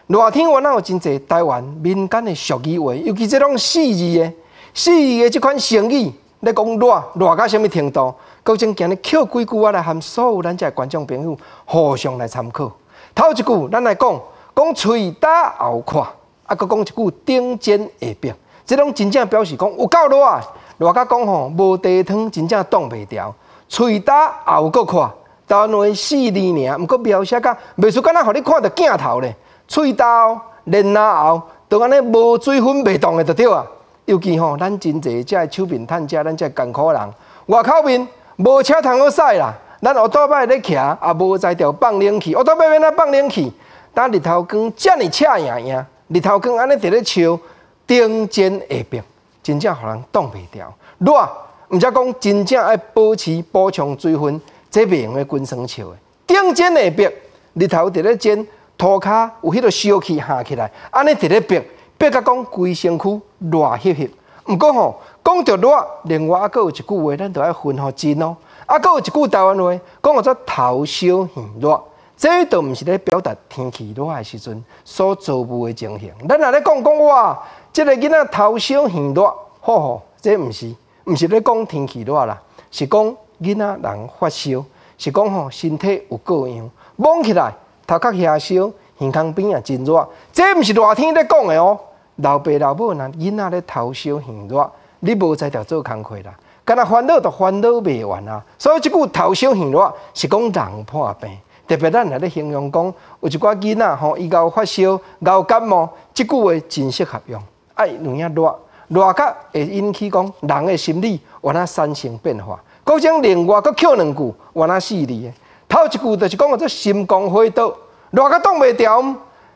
熱天原來有真濟台灣民間的俗語話，尤其這種四字的、四字的這款成語，咧講熱熱到啥物程度？國珍今日抾幾句話來和所有咱遮的觀眾朋友互相來參考。頭一句，咱來講講喙焦喉渴，啊，閣講一句頂煎下逼，這攏真正表示講有夠熱，熱甲講吼無茶湯真正擋袂牢，喙焦喉閣渴。台灣話四字爾，毋過描寫甲袂輸敢若予你看著鏡頭咧。喙焦、連喉，都按呢無水分袂動的就對啊。尤其吼，咱真濟遮的手面趁食，咱遮艱苦人，外口面無車通好駛啦，咱烏多擺咧徛，也無才調放冷氣。烏多擺欲按怎放冷氣？當日頭光遮爾赤炎炎，日頭光按呢佇咧笑，頂煎下逼，真正予人擋袂牢。熱，毋才講真正愛保持補充水分，這袂用得乾耍笑的。頂煎下逼，日頭佇咧煎，塗跤有彼個燒氣下起來，按呢佇咧逼，逼甲講規身軀熱翕翕。毋過吼，講著熱，另外猶閣有一句話，咱著愛分予真哦。猶閣有一句台灣話，講叫做頭燒耳熱，這都毋是咧表達天氣熱的時陣所遭遇的情形。咱若咧講講哇，這个囡仔頭燒耳熱，吼吼，這毋是，毋是咧講天氣熱啦，是講囡仔人發燒，是講吼身體有過樣，摸起來頭殼遐燒，耳孔邊也真熱，這毋是熱天咧講的哦。老爸老母若囡仔咧頭燒耳熱，你無才調做工課啦，干焦煩惱就煩惱袂完啊。所以這句頭燒耳熱是講人破病，特別咱若咧形容講有一寡囡仔吼，伊𠢕發燒、𠢕感冒，這句話真適合用。啊，有影熱，熱甲會引起講人的心理有按怎產生變化。閣種另外閣扣兩句，有按怎四字的。頭一句就是講叫做心光火倒，熱甲擋袂牢，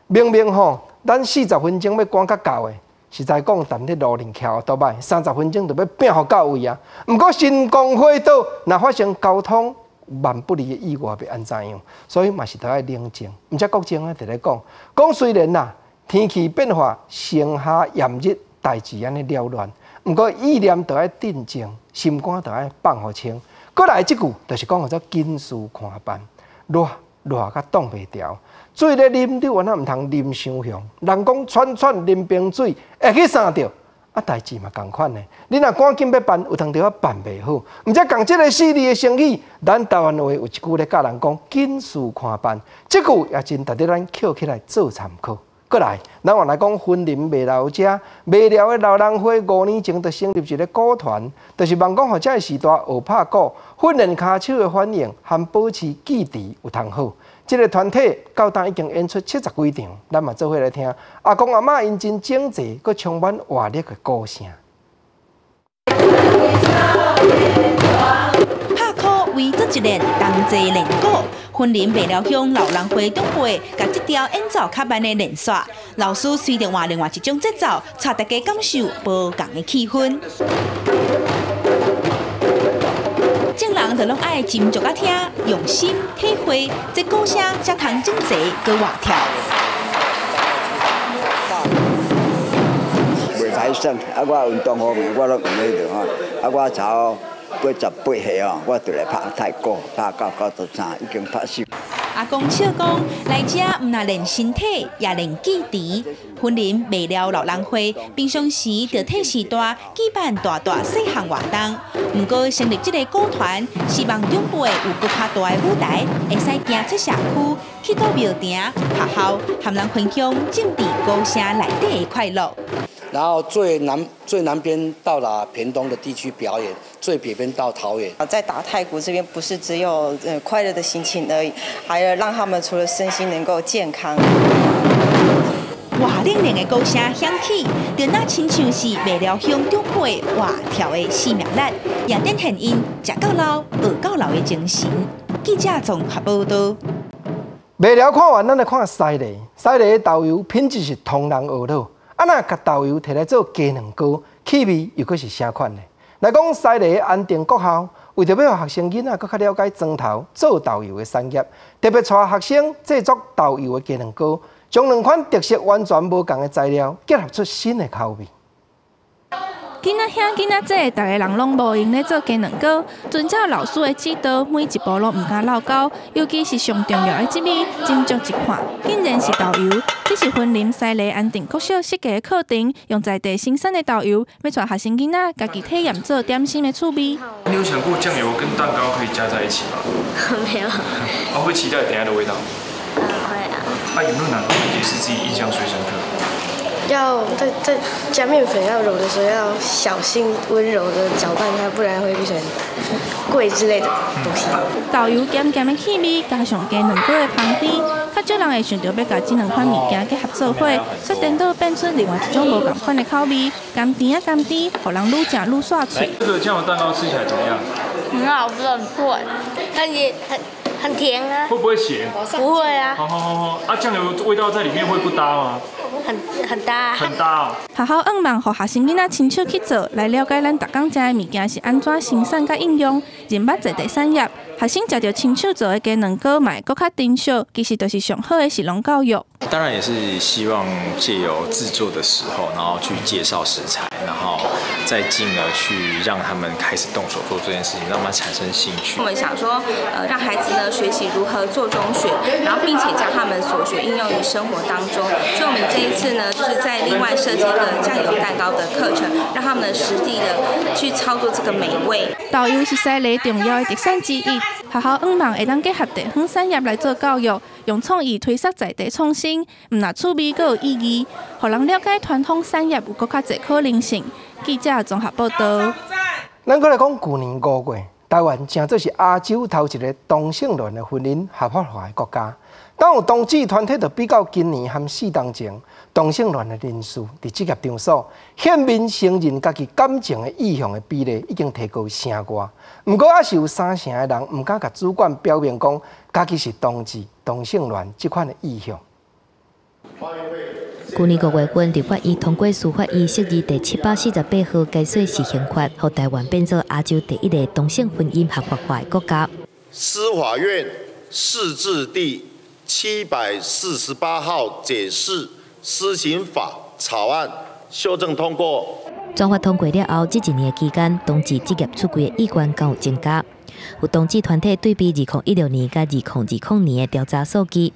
明明吼。咱40分鐘欲趕較到的，實在講，踮咧路頂騎倒擺，30分鐘就欲拼予到位啊。毋過心光火倒，若發生交通萬不利的意外，欲按怎樣？所以嘛是著愛冷靜。毋才國政啊，佇咧講講雖然啦，天氣變化，盛夏炎熱，代誌按呢繚亂，毋過意念著愛鎮靜，心肝著愛放予清。閣來這句，就是講叫做緊事看辦，熱熱甲擋袂牢。水咧啉，你原來毋通啉傷雄。人講喘喘啉冰水，會去捎著，啊，代誌嘛仝款的。你若趕緊欲辦，有當時仔辦袂好。毋才仝這个四字的成語，咱台灣話有一句咧教人講緊事看辦，這句也真值得咱抾起來做參考。閣來，咱嘛來講雲林麥寮遮，麥寮的老人會5年前就成立一个鼓團，就是望講予這个時代學拍鼓，訓練跤手的反應和保持記憶有通好。這个團體到今已經演出70幾場，咱嘛做伙來聽阿公阿嬤𪜶真整齊，閣充滿活力的鼓聲。拍鼓圍做一練，同齊練鼓。雲林麥寮鄉老人會長輩，共這條演奏較慢的練煞。老師隨著換另外一種節奏，帶大家感受無仝的氣氛。眾人就攏愛斟酌仔聽，用心體會，這鼓聲才通整齊閣活跳。袂歹耍，啊！我運動方面我攏用咧著吼，啊！我從88歲哦，我就來拍太鼓，拍到93，已經拍死。阿公笑講，來遮毋但練身體，也練記憶。雲林麥寮老人會平常時就替時代舉辦大大細項活動，毋過成立這个鼓團，希望長輩有閣較大的舞台，會使行出社區，去到廟埕、學校，和人分享政治鼓聲內底的快樂。然後最南邊到達屏東的地區表演，最北邊到桃園。在打太鼓這邊，不是只有快樂的心情而已，還要讓他們除了身心能夠健康。活靈靈的鼓聲響起，就若親像是麥寮鄉長輩活跳的生命力，也展現𪜶食到老、學到老的精神。記者綜合報道。麥寮看完，咱來看西螺。西螺的豆油品質是通人學老。啊，若共豆油提來做雞卵糕，氣味又閣是啥款呢？來講西螺安定國校，為著欲予學生囡仔閣較了解磚頭做豆油的產業，特別帶學生製作豆油的雞卵糕，將兩款特色完全無仝的材料結合出新的口味。囡仔兄、囡仔姐，逐个人攏無閒咧做雞卵糕，遵照老師的指導，每一步攏毋敢漏勾，尤其是上重要的這味，斟酌一看，竟然是豆油。這是雲林西螺安定國小設計的課程，用在地生產的豆油，欲帶學生囡仔家己體驗做點心的趣味。你有想過醬油跟蛋糕可以加在一起嗎？沒有。啊，會期待等下的味道？會啊。啊，有沒有哪個環節是自己印象最深刻？要在加麵粉要揉的時候，要小心溫柔的攪拌它，不然會變成粿之類的東西。豆油鹹鹹的氣味，加上雞卵糕的香甜，較少人會想著欲共這兩款物件結合做伙，煞顛倒變出另外一種無仝款的口味，甘甜仔甘甜，予人愈食愈煞喙。這個醬油蛋糕吃起來怎麼樣？很好吃，很脆，很也很很甜啊。會不會鹹？不會啊。好好好好，啊，醬油味道在裡面會不搭嗎？很搭。很搭哦。學校向望予學生囡仔親手去做，來了解咱逐工食的物件是按怎生產佮應用，認捌在地產業。學生食著親手做的雞卵糕，嘛會閣較珍惜，其實就是上好的食農教育。當然也是希望借由製作的時候，然後去介紹食材，然後再進而去讓他們開始動手做這件事情，讓他們產生興趣。我們想說，讓孩子呢學習如何做中學，然後並且將他們所學應用於生活當中。所以，我們這一次呢，就是在另外設計一個醬油蛋糕的課程，讓他們實地的去操作這個美味。豆油是西螺重要的特產之一，學校向望會當結合地方產業來做教育，用創意推捒在地創新，毋但趣味，閣有意義，予人了解傳統產業有閣較濟可能性。記者綜合報道。咱閣來講，舊年5月，台灣成做是亞洲頭一个同性戀的婚姻合法化的國家。當有同志團體就比較今年和4年前同性戀的人數，佇職業場所顯面承認家己感情的意向的比例已經提高成外。毋過，猶是有3成的人毋敢共主管表明講家己是同志、同性戀這款的意向。舊年5月份，立法院通過司法院釋字第748號解說施行法，予台灣變做亞洲第一个同性婚姻合法化的國家。司法院釋字第748號解釋施行法草案修正通過。專法通過了後，這一年的期間，同志職業出櫃的意願敢有增加。有同志團體對比2016年佮2020年的調查數據，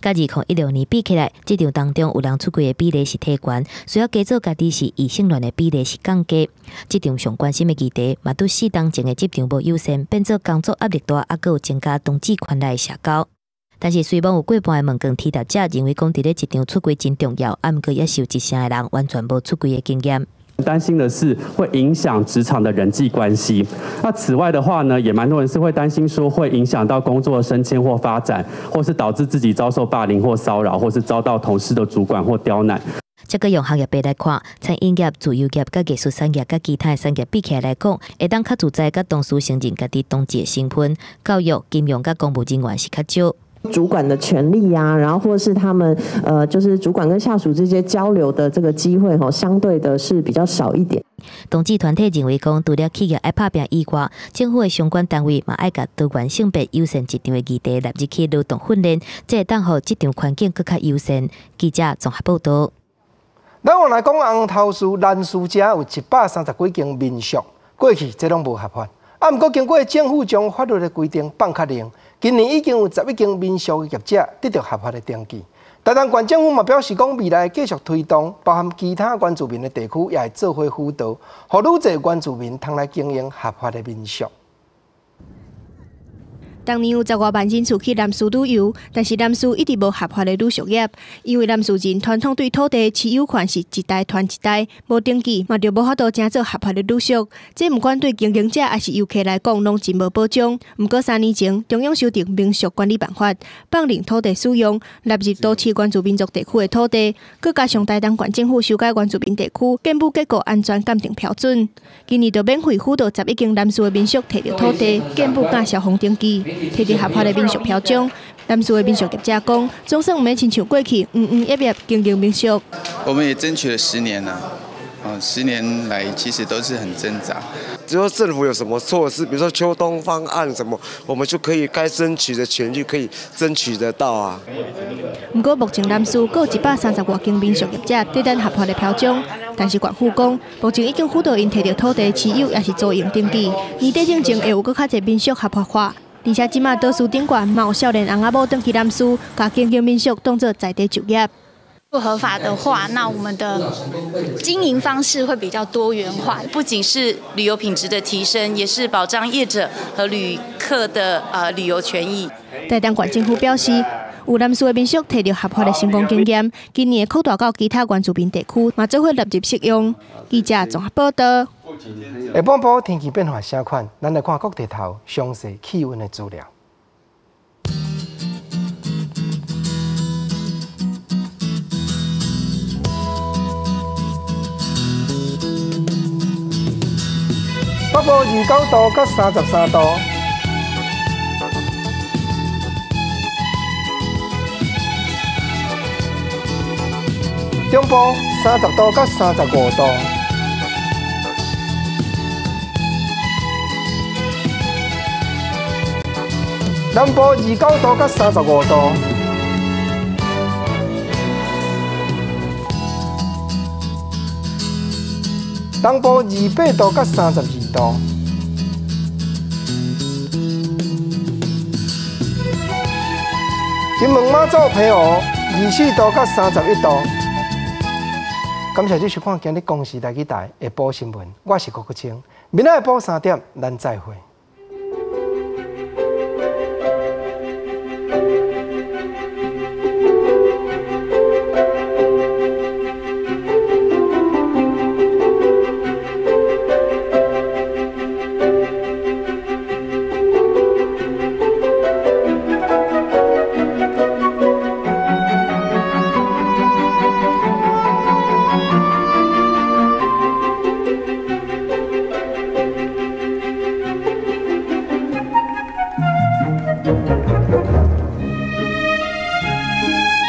佮2016年比起來，職場當中有人出櫃的比例是提懸，需要加做家己是異性戀的比例是降低。職場上關心的議題，嘛對4年前的職場無友善，變做工作壓力大，猶閣有增加同志權力的社交。但是雖罔有過半的問卷填答者認為講，佇咧職場出櫃真重要，啊，毋過也是有1成的人完全無出櫃的經驗。擔心的是會影響職場的人際關係。那此外的話呢，也蠻多人是會擔心說會影響到工作升遷或發展，或是導致自己遭受霸凌或騷擾，或是遭到同事的主管或刁難。這個用行業別來看，餐飲業、自由業、佮藝術產業、佮其他的產業比起來來講，會當較自在佮同事承認家己同志的身份。教育、金融佮公務人員是較少。主管的權力呀，然後或是他們，就是主管跟下屬之間交流的這個機會，吼，相對的是比較少一點。同志團體認為講，除了企業愛拍拚以外，政府的相關單位嘛愛共多元性別友善職場的議題納入去勞動訓練，這會當予職場環境閣較友善。記者綜合報導。咱往來講，紅頭嶼南嶼遮有130幾間民宿，過去這攏無合法。啊，毋過經過政府將法律的規定放較靈，今年已經有11間民宿的業者得著合法的登記。台東縣政府嘛表示講，未來繼續推動，包含其他原住民的地區，也會做伙輔導，予愈濟原住民通來經營合法的民宿。當年有10外萬人次去南嶼旅遊，但是南嶼一直無合法的旅宿業，因為南嶼人傳統對土地持有權是一代傳一代，無登記嘛就無法度成做合法的旅宿。這毋管對經營者抑是遊客來講，攏真無保障。毋過3年前，中央修訂民宿管理辦法，放任土地使用，納入都市原住民族地區的土地，閣加上台東縣政府修改原住民地區建築結構安全鑑定標準，今年就免費輔導11間南嶼的民宿提著土地建築佮消防登記。提著合法的民宿標準，南嶼的民宿業者講，總算毋免親像過去營營役役經營民宿。我們也爭取了十年了，啊，10年來其實都是很掙扎。只要政府有什麼措施，比如說秋冬方案什麼，我們就可以該爭取的權利可以爭取得到啊。毋過目前南嶼閣有130外間民宿業者佇等合法的標準，但是縣府講，目前已經輔導𪜶提著土地持有抑是租用登記，年底進前會有閣較濟民宿合法化。而且這馬島嶼頂懸嘛有少年翁仔某轉去南嶼，共經營民宿當做在地就業。不合法的話，那我們的經營方式會比較多元化，不僅是旅遊品質的提升，也是保障業者和旅客的旅遊權益。台東縣政府表示，有南嶼的民宿提著合法的成功經驗，今年會擴大到其他原住民地區，嘛做伙納入適用。記者綜合報道。下半晡天氣變化啥款？咱來看各地頭詳細氣溫的資料。北部29度到33度。中部30度到35度。南部29度到35度。东部28度到32度。金门马祖澎湖24度到31度。感谢你收看今日公视台语台下晡新闻，我是郭国清，明仔下晡3点，咱再会。